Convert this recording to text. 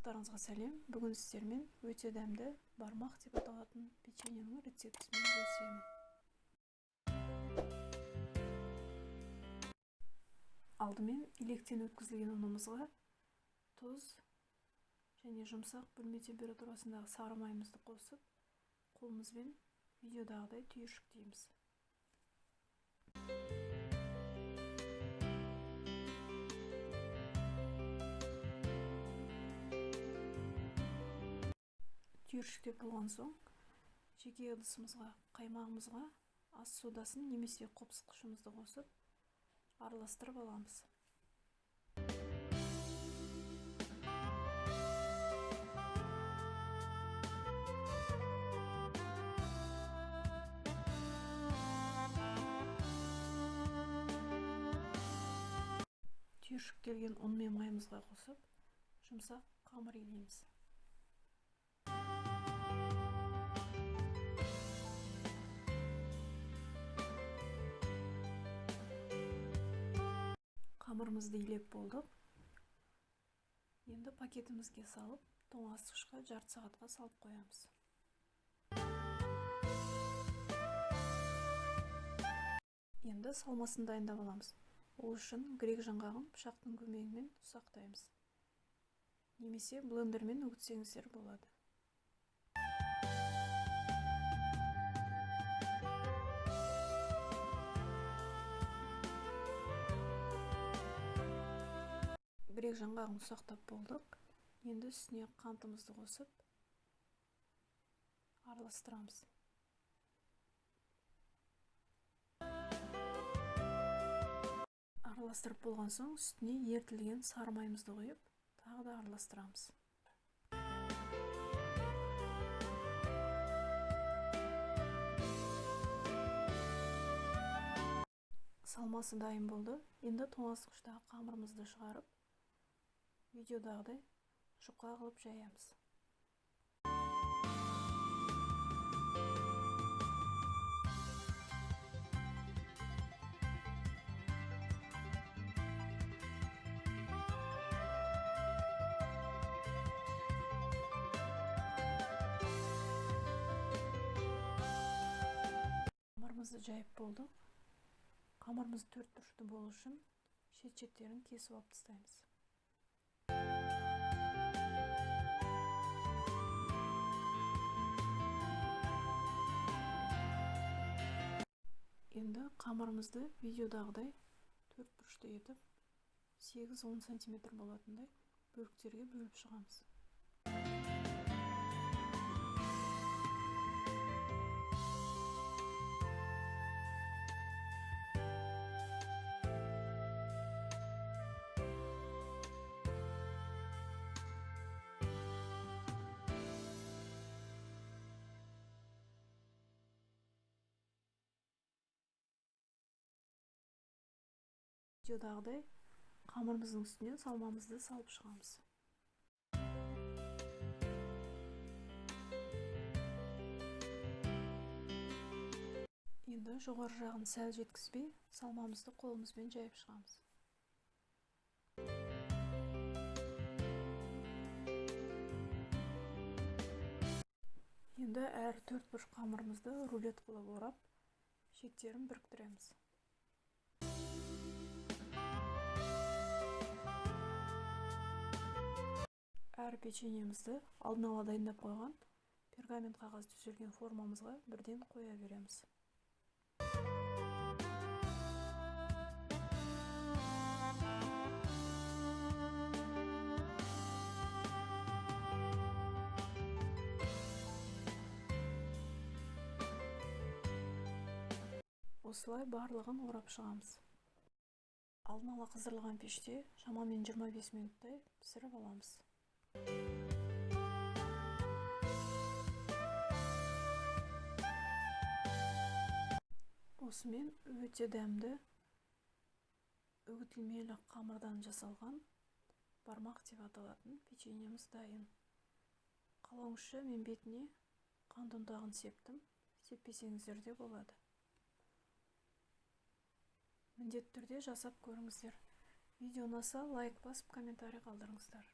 Барлықтарыңызға сәлем. Бүгін сіздермен өте дәмді бармақ деп аталатын печеньенің рецептісімен бөлісемін. Алдымен електен өткізілген ұнымызға тұз және жұмсақ бөлме температурасындағы сары майымызды қосып, қолымызбен видеодағыдай түйіршіктейміз. Түйіршіктеп болған соң, жеке ыдысымызға, қаймағымызға ас содасын немесе қопсытқышымызды қосып, араластырып аламыз. Түйіршіктелген ұн мен майымызға қосып, жұмсақ қамыр илейміз. Қамырымызды илеп болдық. Енді пакетімізге салып, тоңазытқышқа жарты сағатқа салып қоямыз. Енді салмасын дайындап аламыз. Ол үшін грек жаңғағын пышақтың көмегімен ұсақтаймыз. Немесе блендермен үгітсеңіздер болады. Грек жаңғағын ұсақтап болдық. Енді үстіне қантымызды қосып араластырамыз. Араластырып болған соң үстіне ерітілген сары майымызды құйып, тағы да араластырамыз. Салмасы дайын болды. Енді тоңазытқыштағы қамырымызды шығарып, видеодағыдай жұқа қылып жаямыз. Қамырымызды жайып болдық. Қамырымыз төрт бұрышты болу үшін шет-шеттерін кесіп алып тастаймыз. Енді қамырымызды видеодағыдай төрт бұрышты етіп 8-10 сантиметр болатындай бөліктерге бөліп шығамыз. Видеодағыдай қамырымыздың үстіне салмамызды салып шығамыз. Енді жоғары жағын сәл жеткізбей, салмамызды қолымызбен жайып шығамыз. Енді әр төрт бұрыш қамырымызды рулет қылып орап, шеттерін біріктіреміз. Әр печеньемізді алдын ала дайындап қойған пергамент қағаз төселген формамызға бірден қоя береміз. Осылай барлығын орап шығамыз. Алдын ала қыздырылған пеште шамамен 25 минуттай пісіріп аламыз. Осымен өте дәмді үгітілмелі қамырдан жасалған бармақ деп аталатын печеньеміз дайын. Қалауыңызша мен бетіне қант ұнтағын септім, сеппесеңіздер де болады. Міндетті түрде жасап көріңіздер. Видео ұнаса лайк басып комментарий қалдырыңыздар.